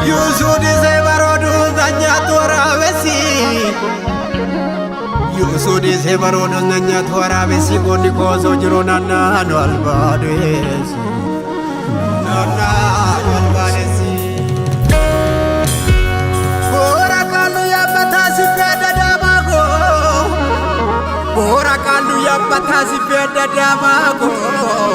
Yuusuudisee barooduu nyaatu waraabessi. Yuusuudisee barooduu nyaatu waraabessi goonni koosoo jiru naannoo albaadeessi. Naannoo albaadeessi. Boora kaallu yaabbataa si fedha daamaa koo. Boora kaallu yaabbataa si fedha daamaa koo.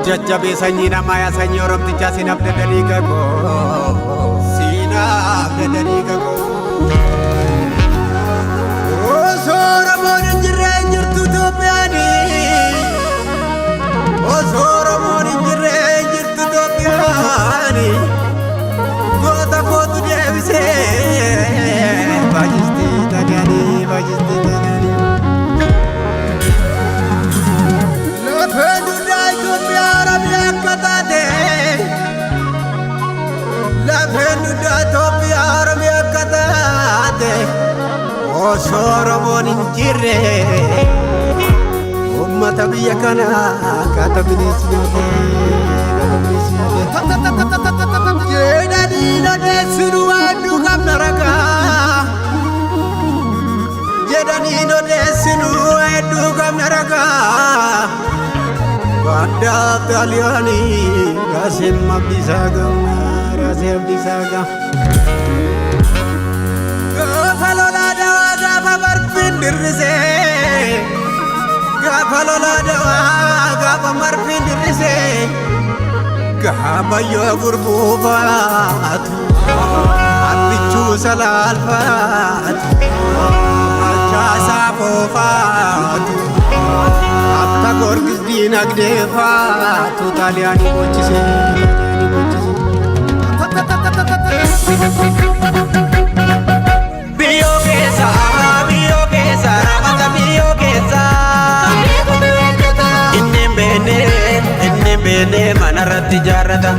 Jajjabee sanyii namaa yaa sanyii oromtichaa siinaaf dadanii kakoo. Siinaaf dadanii kakoo. Osoo Oromoon hin jirre hin jirtu Itoophiyaani. Osoo Oromoon hin jirre hin jirtu Itoophiyaani. Goota kootu deebisee faashistii Xaaliyaanii faashistii Xaaliyaanii. Lafeen dugdaa Itoophiyaa Oromiyaa akka taate. Lafeen dugdaa Itoophiyaa Oromiyaa akka taate. Osoo Oromoon hin jirre uummata biyya kanaa akkaataa bineensi nyaate. Akkaataa bineensi nyaate. Jedhanii odeessinu waan nu qabna ragaa. Jedhanii odeessinu hedduu qabna ragaa. Baandaa Xaaliyaanii Raasem Abdiisaa Gammaa Raasem Abdiisaa Gammaa. Gaafa lolaa dawaa gaafa barfiin dirrisee. Gaafa lolaa dawaa gaafa marfiin dirrisee. Gaafa yoo gurbuufaatu abbichuu salaalfaatu malchaasaa foofaatu akka Goorgis diinagdee faatu Xaaliyaanii bochisee Xaaliyaanii bochisee. Biyyoo keessa biyyoo keessa raamata biyyoo keessa. Inni hin beekne inni hin beekne manarratti ijaarrata.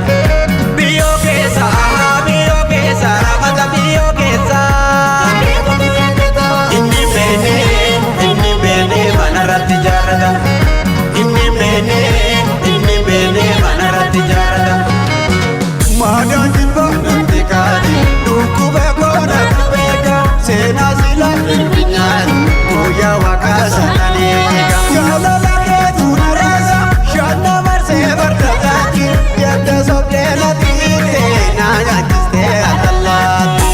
Biyyoo keessa biyyoo keessa raamata biyyoo keessa. Inni hin beekne inni hin beekne manarratti ijaarrata. Inni hin beekne inni hin beekne manarratti ijaarrata. Maadaan jilba natti kaani dhukkuba koona beeka seenaa sila ilminyaan guyyaa waaqaa sanaan eega. Jaalala keetu na raasa shanna marsee farda taati jedha sobdee na tiite na nyaachistee atallaatti.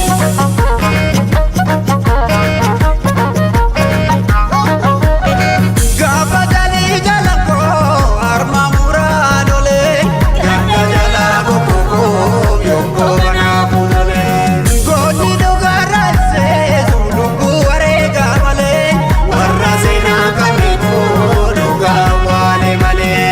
Gaafa jalii jala koo harma muraa lolee ganda jala bokkoo yonkoo banaa fuulolee. Goonni dhugaa raasee lubbuu wareegaa malee warra seenaa qabeetu dhugaa waale malee.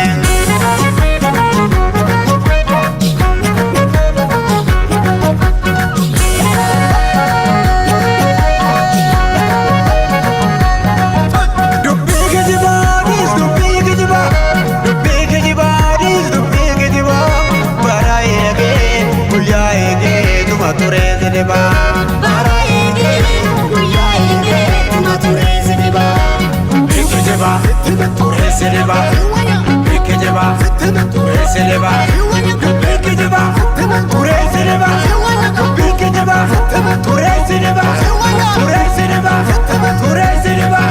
Dubbii geejjibaadhis dubbii geejjibaa dubbii geejjibaadhis dubbii geejjibaa bara eegee guyyaa eegee tuma turee sidibaa. Bara eegee guyyaa eegee tuma turee sidibaa. Dubbii geejjibaa turee sidibaa. Dubbii geejjibaa turee sidibaa. Dubbii geejjibaa turee sidibaa. Dubbii geejjibaa turee sidibaa. Turee sidibaa turee sidibaa.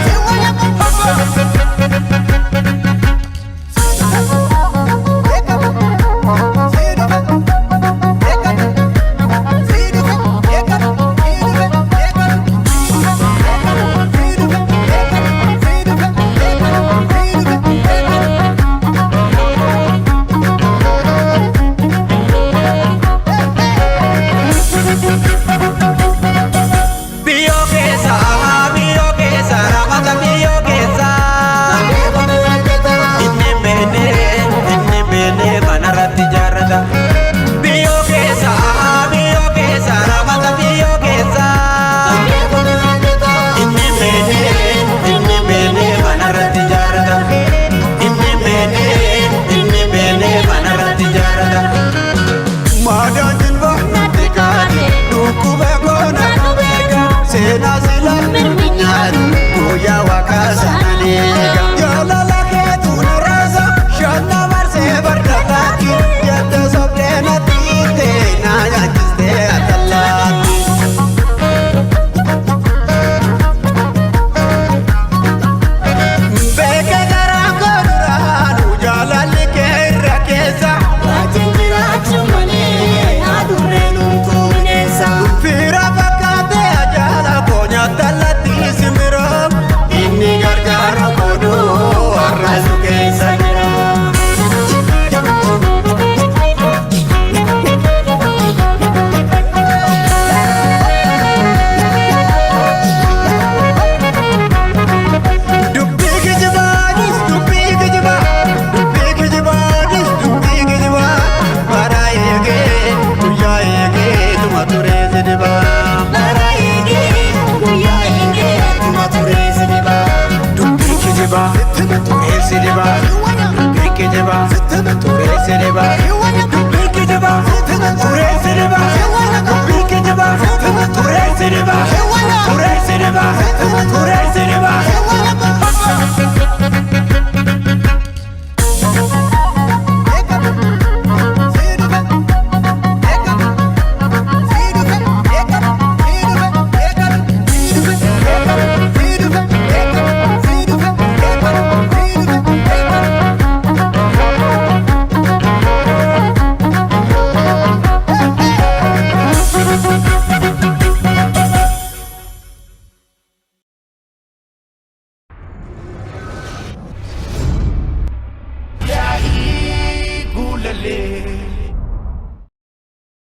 Biyyoo keessa biyyoo keessa raamata maliiga. Jaalala keetu na raasa shanna marsee bardataati jette sobdee na tiite na nyaachistee atallaatti. Beeke garaa koo duraanuu jaalalli kee irra keessa. Wajjin jiraachuu malee adurreen homtuu bineensa. Fira fakkaatee ajaala koo nyaatallatti simbiroo inni gargaaru godhuu har'asu keessa jira. Dubbii kijibaanis dubbii kijibaa dubbii kijibaanis dubbii kijibaa bara eegee guyyaa eegee tuma turee si dibaa. Bara eegee guyyaa eegee tuma turee si dibaa. Dubbii kijibaa turee si dibaa. Dubbii kijibaa turee si dibaa. Dubbii kijibaa turee si dibaa. Dubbii kijibaa turee si dibaa. Turee si dibaa turee si dibaa. Yaa'ii guulalee